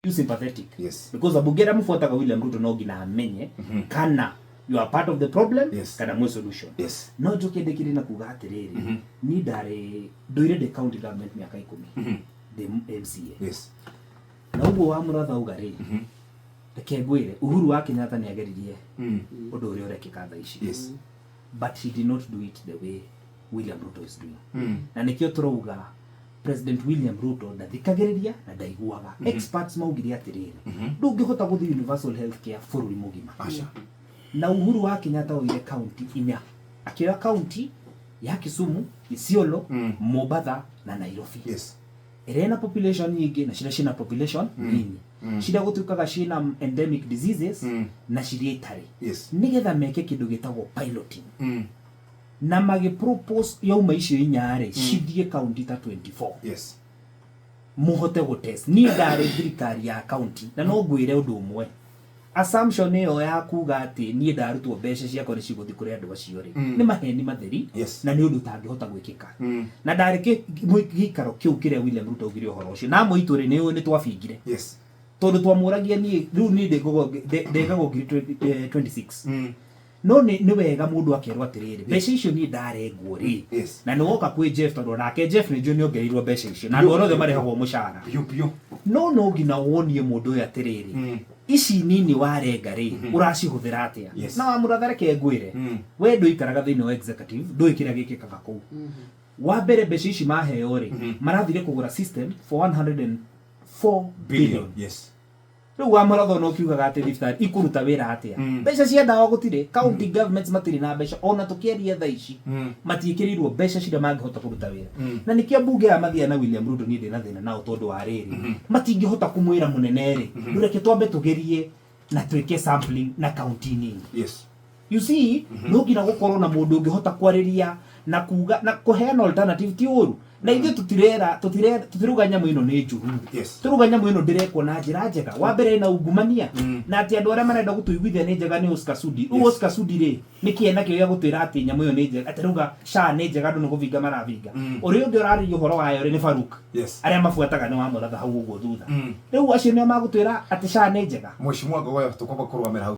You sympathetic because abunge arĩa mũbuataga William Ruto no nginya amenye kana you are part of the problem kana mwĩ solution. No njoke ndĩkĩrĩ na kuga atĩrĩrĩ, niĩ ndarĩ ndũire ndĩ county government mĩaka 10 ndĩ MCA. Na ũguo wa mũratha auga rĩ, reke ngwĩre, Uhuru wa Kenyatta nĩ ageririe ũndũ ũrĩa ũrekĩka thaa ici, but he did not do it the way William Ruto is doing. Na nĩkĩo tũrauga President William Ruto ndathikagĩrĩria na ndaiguaga. Experts maugire atĩrĩrĩ, ndũngĩhota gũthiĩ universal health care bũrũri mũgima. Aca. Na Uhuru wa Kenyatta oire kaunti inya, akĩoya kaunti ya Kisumu, Isiolo, Mombatha na Nairobi, ĩrĩa ĩna population nyingĩ na ciria ciĩna population nini, ciria gũtuĩkaga ciĩna endemic diseases na ciria itarĩ, nĩgetha meke kĩndũ gĩtagwo piloting. Na magĩ propose yauma icio inya rĩ, cithiĩ kaunti ta 24, mũhote gũtest. Niĩ ndarĩ thirikari ya kaunti na no ngwĩre ũndũ ũmwe, assumption ĩyo ya kuga atĩ niĩ ndarutwo mbeca ciakwa nĩ cigũthiĩ kũrĩ andũ acio rĩ, nĩ maheni matheri. Na nĩ ũndũ ũtangĩhota gwĩkĩka. Na ndarĩ gĩikaro kĩu kĩrĩa William Ruto augire ũhoro ũcio, na amwe aitũ rĩ, nĩ nĩ twabingire, tondũ twamũragia niĩ rĩu niĩ ndengagwo 2026. No nĩ wega mũndũ akerwo atĩrĩrĩ, mbeca icio niĩ ndarengwo rĩ, na nĩ woka kwĩ Jeff, tondũ onake Jeff nĩ njũĩ nĩ ongereirwo mbeca icio na andũ arĩa othe marĩhagwo mũcara. Biũ biũ. No no nginya wonie mũndũ ũyũ atĩrĩrĩ, ici nini warenga rĩ, ũracihũthĩra atĩa? Na wamũratha, reke ngwĩre, we ndũikaraga thĩinĩ wa executive, ndũĩ kĩrĩa gĩkĩkaga kũu. Wa mbere, mbeca ici maheo rĩ, marathire kũgũra system for 104 billion. Rĩu wa mũratho no kiugaga atĩ thibitarĩ ikũruta wĩra atĩa? Mbeca cia ndawa gũtirĩ. County governments matirĩ na mbeca ona tũkĩaria thaa ici. Matiĩkĩrĩirwo mbeca ciria mangĩhota kũruta wĩra. Na nĩkĩo mbunge aya mathiaga na William Ruto, niĩ ndĩna thĩna nao, tondũ wa rĩrĩ, matingĩhota kũmwĩra mũnene rĩ, ndũreke twambe tũgerie na twĩke sampling na county nini. You see, no nginya gũkorwo na mũndũ ũngĩhota kwarĩria na kuga na kũheana alternative ti ũru. Na ithuĩ tũtirera tũtirera tũtiruga nyamũ ĩno nĩ njũru. Tũruga nyamũ ĩno ndĩrekwo na njĩra njega. Wa mbere, ĩna ungumania, na atĩ andũ arĩa marenda gũtũiguithia nĩ njega nĩ Oscar Sudi. Rĩu Oscar Sudi rĩ, nĩ kĩĩ nakĩo gĩa gũtwĩra atĩ nyamũ ĩyo nĩ njega, atĩ rauga SHA nĩ njega, andũ nĩ kũbinga marabinga? Ũrĩa ũngĩ ũrarĩria ũhoro wayo rĩ, nĩ Faruk. Arĩa mabuataga nĩ wamũratha hau ũguo thutha. Rĩu acio nĩo magũtwĩra atĩ SHA nĩ njega. Mheshimiwa Ngogoyo, tũkwamba kũrũgamĩra hau.